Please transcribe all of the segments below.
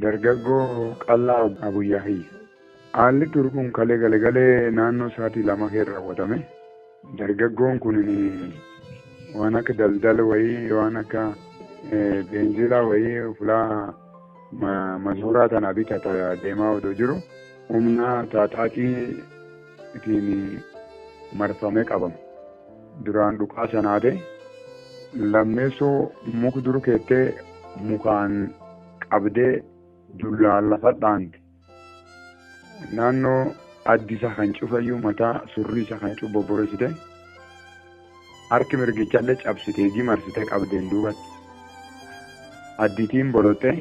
Dargaggoo Qallaa Abuyyaa Hayya. Haalli ture kun kalee galagalee naannoo sa'aatii 2 keessa raawwatame. Dargaggoon kun waan akka daldala wayii, waan akka beenzilaa wayii fulaa mazuuraa tana bitata deemaa odoo jiru humna taaxaaqii ittiin marfamee qabame. Duraan dhukaa sanaate lammeessoo muka dur keettee mukaan qabdee dullaan lafa dhaante. Naannoo addi isaa kan cufayyuu, mataa surrii isaa kan cufa bobboreessite, harki mirgichallee cabsitee marsitee qabdeen duubatti. Additiin bolottee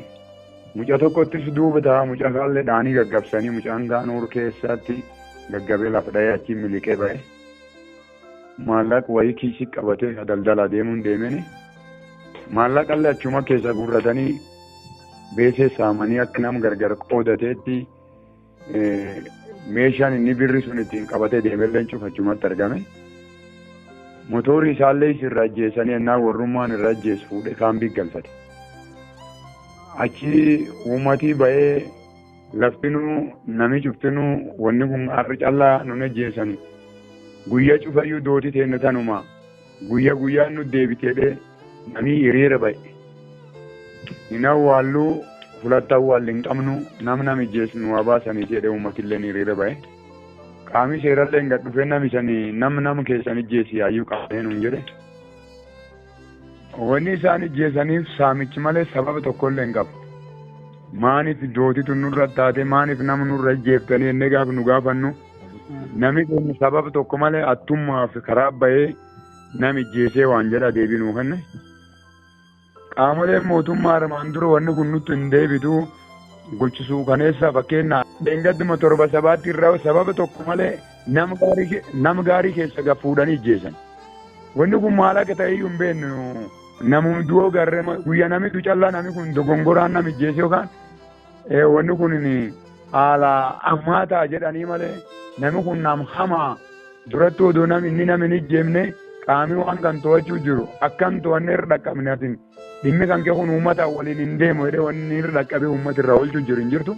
mucaa tokkottis duuba ta'a, mucaa kaallee dhaanii gaggabsanii mucaan kaan uur keessatti gaggabee lafa dhahee achiin miliqee ba'e. Maallaqa wayii kiisii qabatee daldala deemuun deemeni. Maallaqallee achuma keessa guurratanii beesee saamanii akka nama gargar qoodateetti meeshaan inni birri sun ittiin qabatee deemellee cufachumatti argame. Motorri isaallee irra ajjeesanii ennaa warrummaan irra ajjeesu fuudhee kaambii galfate. Achi uummatii ba'ee laftinuu nami cuftinuu wanni kun har'i callaa nun ajjeesani. Guyyaa cufayyuu dootii teenna tanuma. Guyyaa guyyaan nu deebiteedhee namni hiriira ba'e. Hin awwaalluu, fulatta awwaalli hin qabnu, nam nam ijjeesnu waa baasanii jedhee uummatillee hiriira ba'e. Qaamni seerallee hin gad dhufee nami sanii nam nama keessan ijjeesi yaayyuu qabnee nuun jedhe. Wanni isaan ijjeesaniif saamichi malee sababa tokkollee hin qabu. Maaniif dootitu nurra taate, maaniif nama nurra ijjeeftanii jennee gaafa nu gaafannu, namni kun sababa tokko malee attummaaf karaa ba'ee nam ijjeesee waan jedha deebii nuu kenne. Qaamoleen mootummaa armaan dura wanni kun nutti hin deebitu gochisuu kaneessa fakkeenya dheengadduma 7 sabaatti irraa sababa tokko malee nama gaarii keessa gad fuudhanii ijjeessan. Wanni kun maal akka ta'e iyyuu hin beeknu. Namuma du'oo garree guyyaa namitu callaa namni kun dogongoraan nam ijjeese yookaan wanni kun haala ammaa ta'a jedhanii malee namni kun nam hamaa duratti odoo namni inni nam hin ijjeemne qaamni waan kan to'achuu jiru akkam to'annee irra dhaqqabne atin dhimmi kan kee kun uummata waliin hin deemu jedhee wanni irra dhaqqabee uummata irraa oolchuu jiru hin jirtu.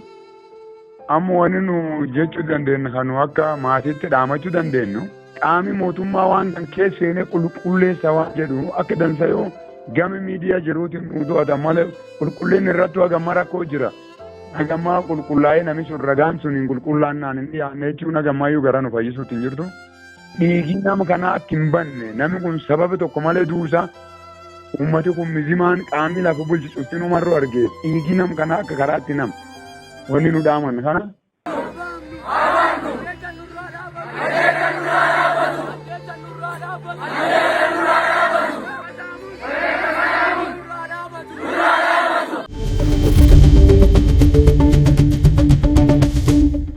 Amma wanni nu jechuu dandeenyu kan nu akka maatiitti dhaamachuu dandeenyu qaamni mootummaa waan kan keessa seenee qulqulleessa waan jedhu akka dansa yoo gama miidiyaa jiruutiin nu to'atan malee qulqullinni irratti hagamma rakkoo jira. Hagammaa qulqullaa'ee namni sun ragaan sun hin qulqullaannaan hin dhiyaanne jechuun hagammayyuu gara nu fayyisuutti hin jirtu. Dhiigni nama kanaa akka hin banne, namni kun sababa tokko malee duusaa uummati kun mizimaan qaamni lafa bulchisu itti numarru argee dhiigni nama kanaa akka karaatti nama wanni nu dhaaman kana.